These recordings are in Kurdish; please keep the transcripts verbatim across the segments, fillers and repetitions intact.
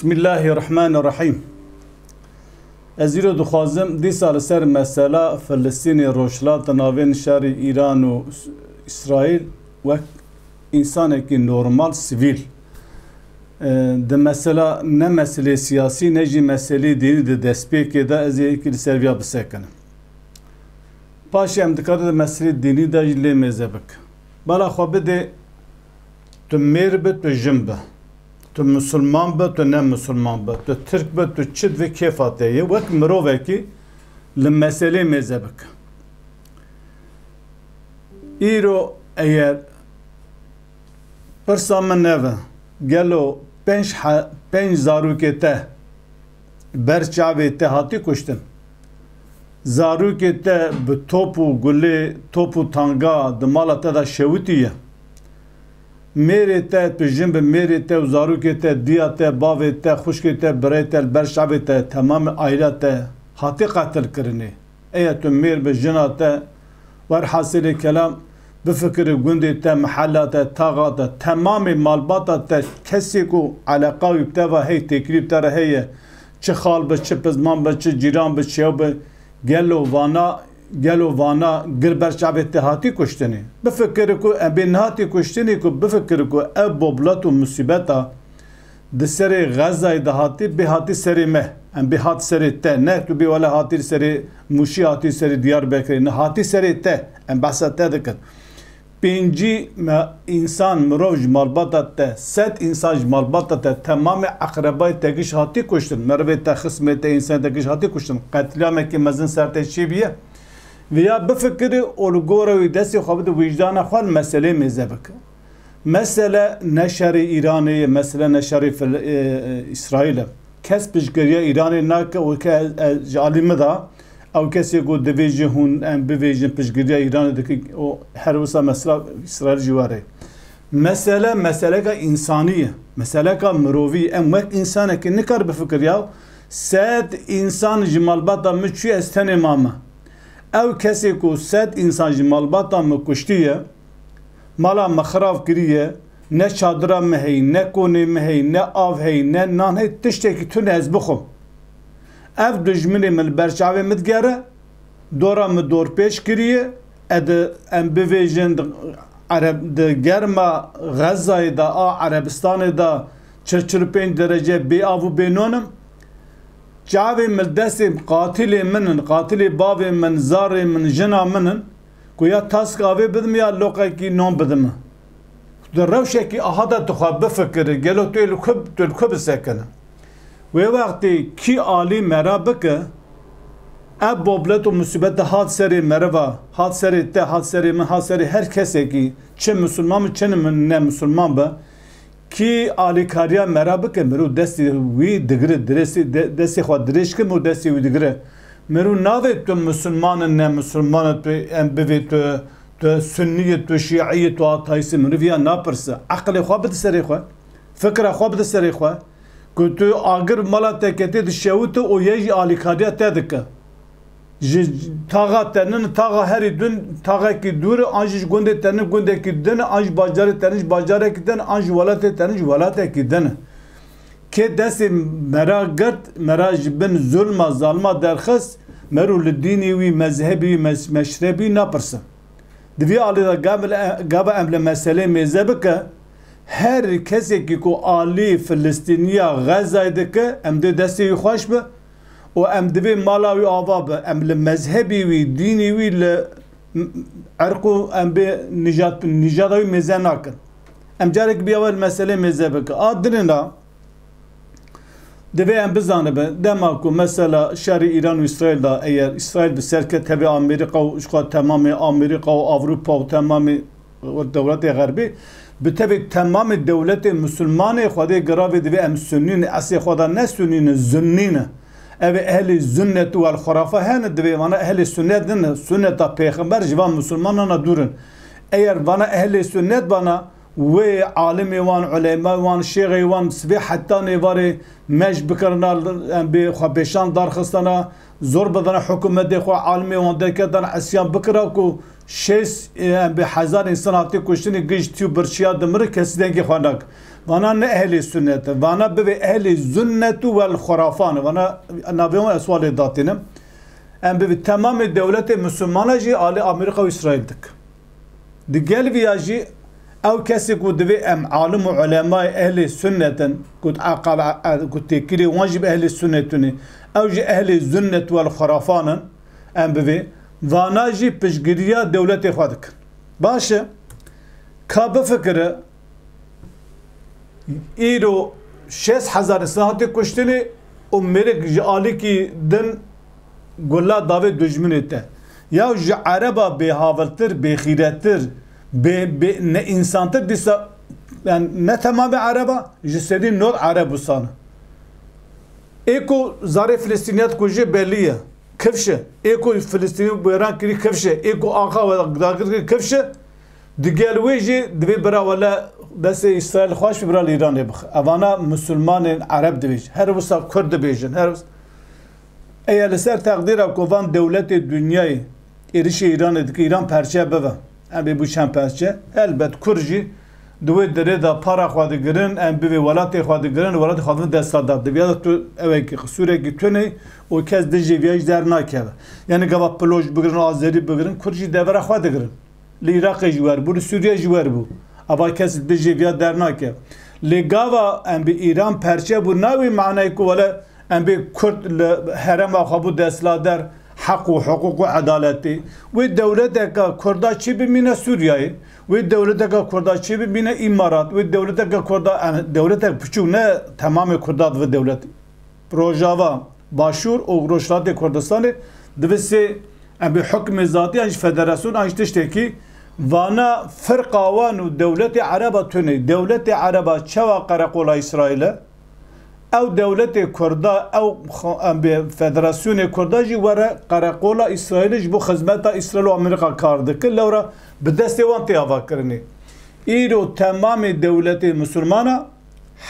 Bismillahirrahmanirrahim. Ez îro dixwazim dîsa li ser mesela Filistînê, Rojhilat, di navên şerê Îran û Îsraîl wek însanekî normal, sivîl, e, di mesela ne meselê siyasî ne jî meselê dînî di destpêkê de ez ê yekî li ser viya bisekinim. Paşê em dikarin di meselê dînî de jî lê mêze bikin. Bala xwe bidê, tu mêr bi, tu jin bi. Tu misilman bi, tu ne misilman bi. Tu tirk bi, tu çi divê kêfa te ye. Wek mirovekî li meselê mêze bike. Îro eger pirsa min ev e, gelo pênc he-, pênc zarokê te ber çavê te hatî kuştin? Zarokê te bi top û gulê, top û tanga di mala te de şewitiye? Mêrê te, tu jin bi, mêrê te û zarokê te, diya te, bavê te, xwişkê te, birê te, li ber çavê te, temamê aîla te hatî qetilkirinê? Eya tu mêr bi, jina te, werhasilê kelam, bifikirî gundê te, mehela te, taxa te, temamê malbata te, kesê ku eleqa wî bi te ve heye, têkilî bi te re heye, çi xal bi, çi pizman bi, çi cîran bi, çi yew bi, gelo vana, gelo vana gir ber çavê te hatî kuştinê? Bifikirî ku em bê nehatî kuştinê, ku bifikirî ku ev boblet û musîbeta di serê Xezayê de hatî, bê hatî serê me. Em bê hat serê te. Ne tu bê wele hatî serê Mûşî, hatî serê Diyarbekirê. Ne, hatî serê te. Em behsa te dikin. Pêncî me, însan, mirov ji malbata te, sed însan ji malbata te, temamê eqrebayê te giş hatî kuştin. Merivê te, xismê te, însanê te giş hatî kuştin. Qetlîamekî mezin ser te çêbiye. Viya bifikirî û li gora wî destê xwe bide wijdana xwe, li meselê mêze bike. Mesele ne şerê Îranê ye, mesele ne şerê Fil-, e, e, Îsraîl e. Kes piştgiriya Îranê nake û ke, e, ji alî min de ew kesê ku divê ji hûn em bivêjin piştgiriya Îranê dike û her wisa mesela Îsraîl jî were. Mesele, meseleka însanî ye. Meseleka mirovî. Em wek însanekî nikar bifikir ya sed însan ji malbata min çû, ez tenê mame. Ew kesê ku sed însan ji malbata min kuştiye, mala me xirav kiriye, ne çadira me heye, ne konê me heye, ne av heye, ne nan heye, tiştekî tune ez bixwim. Ev dijminê min li ber çavê min digere, dora min dorpêç kiriye, e di, em bivêjin di Ereb-, di germa Xezayê de, a Erebistanê de çil çil û pênc derece bê av û bê non im. Çavê min li destê qatilê min in, qatilê bavê min, zarê min, jina min in. Ku ya task avê bidim ya loqekî non bidim. Di rewşekî aha de tu xwe bifikirî, gelo tu yê li ku, tu li ku bisekine? Wê wextê kî alî mera bike, ev boblet û musîbet de hat serê meriva, hat serê te, hat serê min, hat serê her kesekî, çi misilman be, çi ne misilman be, kî alîkariya mera bike, mirov destê wî digire, dirêsî, de-, destê xwe dirêj kir, mirov destê wî digire. Mirov navê tu misilman in, ne misilman in, tu em bivê tu, tu sunnî yî, tu şîî yî, tu ateîst î, mirov ya napirse. Eqilê xwe bide serê xwe, fikra xwe bide serê xwe. Ku tu agir mala te ketê dişewite û yê jî alîkariya te dike. Ji taxa te nin, taxa herî din, taxekî dûr e, an jî ji gundê te nin, gundekî din e, an ji bajarê te nin, ji bajarekî din e, an ji welatê te nin, ji welatekî din e. Kê destê mera girt, mera ji bin zulma, zalima derxist, mero li dînê wî, mezhebî wî, mes-, meşrebî napirsin. Di vî alî de gava, gava em li meselê mêze bike, her kesekî ku alî Filistîniya Xezayê dike, em dê destê wî xweş be û em divê mala wî ava be. Em li mezhebî wî, dînî wî, li m-, erq û em bê nijad, nijada wî mêze nakin. Em carek bîya we li meselê mêze bike. A dirina, Divê em bizanibe, dema ku mesela şerê Îran û Îsraîl de, eger Îsraîl bi ser ket tevî Amerîka û ji xwe temamê Amerîka û Ewropa û temamê dewletê Xerbî, bi tevî temamê dewletê Misilmanê Xwedê giravê divê em Sunnî ne, eslê xwe de ne Sunnî ne, Zunnî ne. Ev ê ehlê zunnet û el xurafa hene, divê vana ehlê sunnet ne, sunneta pêxember ji van Misilmanan dûr in. Eger vana ehlê sunnet vana, Wê alimê wan, ulemay wan, şêxê wan, sibê heta nêvarê mej bikirina, em bê xwepêşan darxistana, zor bidana hikûmetê xwe, alimê wan derketan, isyan bikira ku şêst, em bê hezar însan hatî kuştinê, giş tî û birçiya dimiri, kesî dengê xwe nak. Vana ne ehlê sunnet e. Vana bivê ehlê zunnetu wel xurafan e. Vana navê wan ez walê datînim. Em bivê temamê dewletê Musulmana jî alê Amerîka û Îsraîl dik. Di gel viya jî ew kesê ku divê em alim û ulemayê ehlê sunnet in, ku, ku têkilê wan jî bi ehlê sunnet tune, ew jî ehlê zunnet wel xurafan in, em bivê, vana jî piştgiriya dewletê xwe dikin. Baş e, ka bifikire, îro şêst hezar insan hate kuştinê û mêrik ji alîkî din gula davê dijminê te. Ya ji ereba bêhaviltir, bêxîrettir, bê, bê, neînsantir dîsa, yani ne temamê ereba, ji sedî nod ereb wisane. Ê ku zarê Filistîniyet ku jê belî ye, kifş e. Ê ku Filistînî wêran kirî, kifş e. Ê ku axa we dagir kirî, kifş e. Di gel wê jî divê bira wele destê Îsraîl xweş bi bira li Îranê bixe. Evana Musulmanên Ereb dibêjin. Her wisa Kurd dibêjin. Her wisa. Eya li ser teqdîra ku van dewletê dinyayê êrişê Îranê dike, Îran perçe bibe. Em ê bû çend perçe. Elbet Kurd jî di wê derê de para xwe digirin, em bivê welatê xwe digirin, welatê xwe dibin desta dad. Diviya de tu ewekî qisûrekî tune û kes dijê viya jî dernakeve. Yani gava Piloj bigirin, Azerî bigirin, Kurd jî devera xwe digirin. Li Iraqê jî wer bû, li Sûriye jî wer bû. Ava kes dijê viya dernake. Lê gava em bi Îran perçe bû, na wî manayê ku wele em bê Kurd li herema xwe bû destlader heq û hiqûq û edaletê. Wê dewleteka Kurda çi bimîne Sûriyeyê, wê dewleteka Kurda çi bimîne Îmarat, wê dewleteka Kurda, em, dewletek piçûk ne temamê Kurda dibe dewlet. Rojava, Başûr û Rojhilatê Kurdistanê divê sê, em bê hukmê zatî an jî federasyon an jî tiştekî vana firqa wan û dewletê Ereba tune. Dewletê Ereba çawa qereqola Îsraîl e? Ew dewletê Kurda, ew xo-, em bê federasyonê Kurda jî were qereqola Îsraîlê ji bo xizmeta Îsraîl û Amerîka kar dike. Lewra bi destê wan tê avakirinê. Îro temamê dewletê Musulmana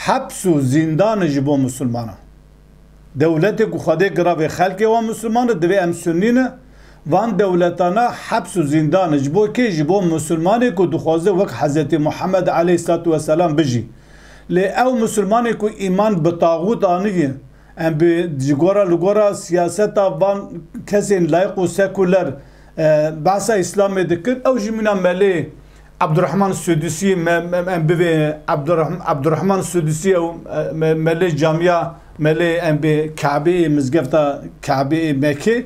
heps û zîndan e ji bo Musulmana. Dewletê ku Xwedê giravê xelkê wan Musulman e, divê em Sunnî ne, van dewletana heps û zîndan e. Ji bo kê? Ji bo Musulmanê ku dixwaze wek Hezretî Muhammed aleyhisselatu vesselam bijî. Lê ew Musulmanê ku îman bi taxût aniye, em bi ji gora li gora siyaseta van kesên layîq û sekuler, e, behsa Îslamê dikin, ew jî mîna melê Abdurrahman Sudusî, me, me, em bivê Abdurrahman, Abdurrahman Sudusî ew, e, me, melê camiya, melê em bê Kabeê, mizgefta Kabeê Mekê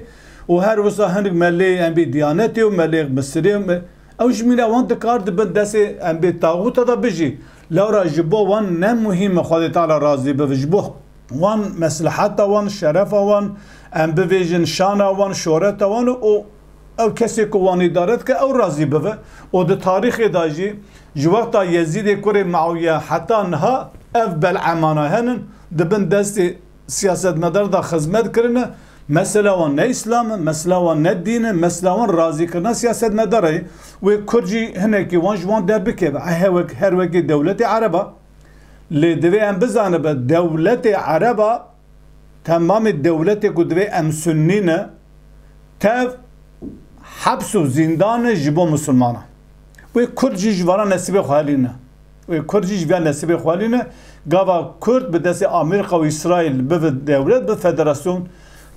û her wisa hinek melê em bê Diyanetê û melê Misirê, me, ew jî mîna wan dikar dibin destê em bê taxûta de bijî. Lewra ji bo wan ne muhîm e Xwedê Teala razî bibe, ji bo wan mesleheta wan, şerefa wan, em bivêjin şana wan, şoreta wan û ew kesê ku wan îdare dike ew razî bibe. Û di tarîxê de jî ji wexta Yezîdê kurê Muawiye heta niha ev belemana henin, di bin destê siyasetmedar de xizmet kirine. Mesela wan ne Îslam e, mesela wan ne dîn e, mesela wan razîkirina siyasetmedara ye. Wê Kurd jî hinekî wan ji wan derbikeve. Her wek, her wekî dewletê Ereba. Lê divê em bizanibe, dewletê Ereba, temamê dewletê ku divê em Sunnî ne, tev heps û zîndan e ji bo Musulmana. Wê Kurd jî ji vana nesîbê xwe helîne. Wê Kurd jî ji vana nesîbê xwe helîne. Gava Kurd bi destê Amerîka û Îsraîl bibe dewlet, bi federasyon,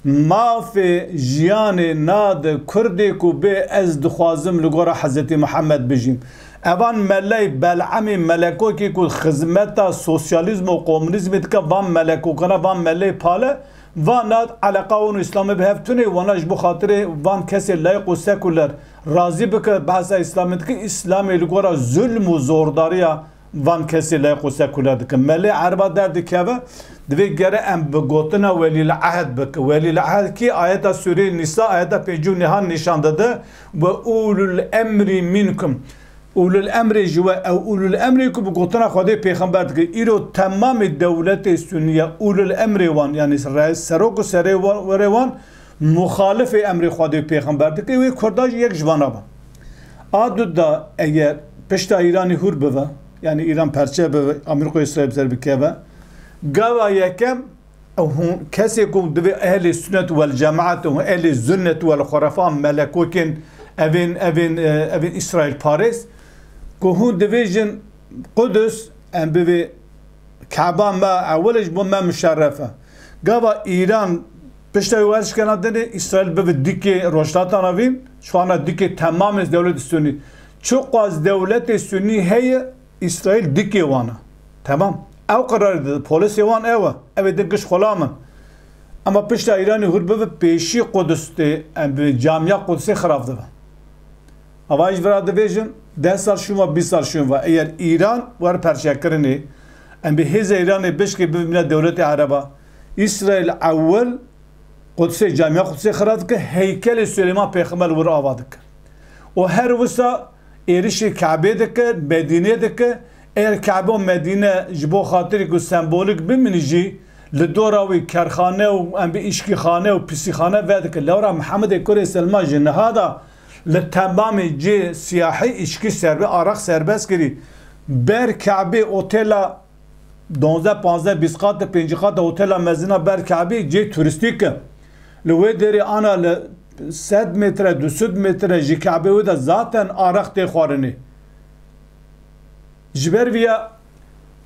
mafê jiyanê nade Kurdê ku bê ez dixwazim li gora Hezretî Muhammed bijîm. Evan meley Belemê Melekokê ku xizmeta sosyalîzm û komunîzmê dike, van melekokana, van meley pale, vana eleqa wan û Îslamê bi hev tune, wana ji bo xatirê van kesê layîq û sekuler razî bike, behsa Îslamê dike, Îslamê li gora zulm û zordariya van kesê layîq û sekuler dikin. Melê Ereba derdikeve, divê gere em bi gotina welîl ehd bikin. Welîl ehd kî? Ayeta Sûreyê Nîsa, ayeta pêncî û nêhan nîşan dide, "Ve ulul emri minkum." Ulul emrê ji we, ew ulul emrê ku bi gotina Xwedê pêxember dike. Îro temamê dewletê Sunniye ulul emrê wan, yanî re-, serok û serê wa-, werê wan, muxalifê emrê Xwedê pêxember dike. Wê Kurda jî yek ji vana be. A du da eger pişta Îranê hûr bive, yanî Îran perçe bive, Amerîka Îsraîl bi ser bikeve, gava yekem ew hûn, kesê ku divê ehlê sunnet wel cemaat û ehlê zunnet wel xurefan melekokên evên, evên, e, evên Îsraîl parêz, ku hûn divêjin Qudus, em bivê Keba me ewil e, ji bo me muşerref e. Gava Îran pişta wê werşkena dinê, Îsraîl bibe dikê Rojhilata Navîn, ji xwe re dikê temamê dewletê Sunî. Çiqas dewletê Sunî heye, Îsraîl dikê wan e. Temam. Ew qerar dide, polisê wan ew e. Ew ê din giş xulam in. Ema pişta Îranê hûr bibe, pêşî Qudus tê, em bi camiya Qudusê xirab dibe. Ava ji vira dibêjin, deh sal şûn ve, bîst sal şûn ve, eger Îran wer perçekirinê, em bi hêza Îranê bişkê bibîne dewletê Ereba, Îsraîl ewil Qudsê, camiya Qudsê xira dike, heykelê Silêman Pêxember li wir ava dike. Û her wisa êrişê Kebê dike, Medînê dike. Eger Kebe û Medîne ji bo xatirê ku sembolîk bimîne jî, li dora wî kerxane û em bi îşkîxane û pisîxane vedike. Lewra Mihemedê kurê Selma ji niha de li temamê cê siyahî îşkî serbe-, araq serbest kirî. Ber Kebê otela donzdeh, panzdeh, bîst qat, pêncî qat otela mezin a ber Kebê cê turîstîk e. Li wê derê ana li sed metre, du sed metre ji Kebê wê de zaten araq tê xwarinê. Ji ber viya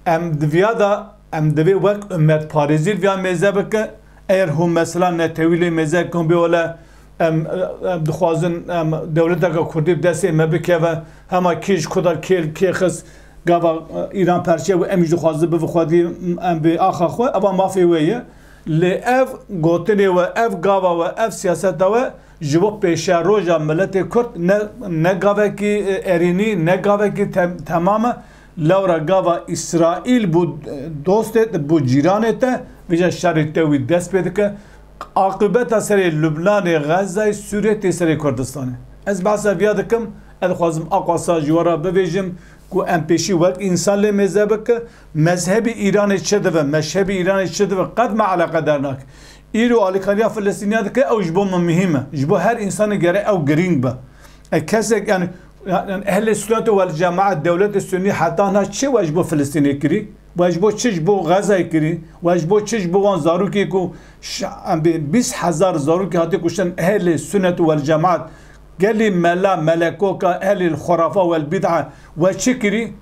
em di viya de, em divê wek ummetparêzî li viya mêze bike. Eger hûn mesela netewî lê mêze bikin, bê wele em, em dixwazin em dewleteke Kurdî bi destê me bikeve, hema kê ji ku de kê, kê xist gava, e, Îran perçe bû, em jî dixwazin bivin xwedî, em bi axa xwe, eva mafê wê ye. Lê ev gotinê we, ev gava we, ev siyaseta we ji bo pêşeroja miletê Kurd ne, ne gavekî, e, erênî, ne gavekî tem-, temam e. Lewra gava Îsraîl bû, e, dostê, bû cîranê te, vêca şerê te wî dest pê dike. Aqibeta serê Lubnanê, Xezayê, Sûriyê tê serê Kurdistanê. Ez behsa viya dikim, ez dixwazim aqwasa ji we re bivêjim ku em pêşî wek însan lê mêze bike. Mezhebî Îranê çi dibe, meşhebî Îranê çi dibe, qet me eleqedar nake. Îro alîkariya Filistîniya dike, ew ji bo min muhîm e. Ji bo her însanê gere ew girîng be. E, kesek, yani, yani, ehlê sunnet wal cemaat, dewletê Sunî heta niha çi we ji bo Filistînê kirî? We ji bo çi ji bo Xezayê kirî? We ji bo çi ji bo wan zarokê ku ş-, em bê bîst hezar zarokê hatiye kuştin ehlê sunnet wal cemaat? Gelî mela, melekoka, ehlê xurafa wal bid'a we çi kirî?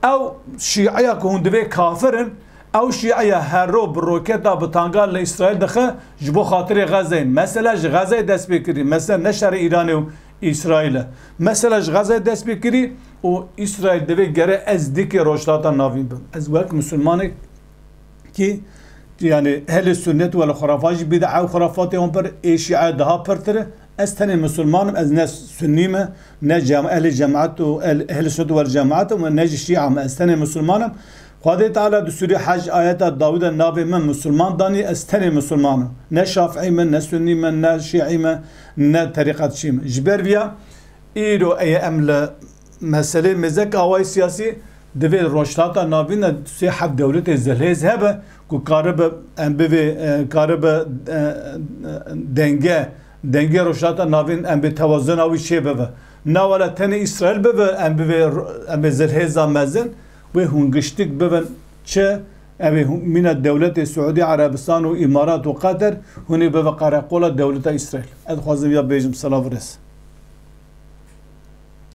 Ew şîeya ku hûn divê kafir in, ew şîeya her ro bi roketa, bi tangan li Îsraîl dixe, ji bo xatirê Xezeyê. Mesela ji Xezeyê dest pê kirî. Mesela ne şerê Îranê û Îsraîl e. Mesela ji Xezeyê dest pê kirî û Îsraîl divê gere ez dikê Rojhilata Navîn bim. Ez wek misilmanek ki, yani, ehlê sunnet wal xurafa jî bid'a û xurafatê wan pir ê şîe daha pirtir e. Ez tenê misilman im, ez ne sunnî me, ne cem-, ehlê cemaat û el-, ehlê sunnet wal cemaat im, ne jî şîa me. Ez tenê misilman im. Xwedê Teala di Sûrê Hec ayeta dawî de navê min misilman danî, ez tenê misilman im. Ne şafîî me, ne sunnî me, ne şîî me, ne terîqetçî me. Ji ber viya îro eye em li meselê mêzek awayî siyasî, divê Rojhilata Navîn de sê heb dewletê zilhêz hebe ku karibe em bivê, e, karibe, e, e, denge, dengê Rojhilata Navîn em bê tewazuna wî çê bibe. Na wele tenê Îsraîl bibe, em bivê, em bê zilhêza mezin, wê hûn giştik bibin çi? Em ê hûn mîna dewletê Siûdî Erebistan û Îmarat û Qeter, hûn ê bibe qereqola dewleta Îsraîl. Ez dixwazim ya bêjim, selav û rêz.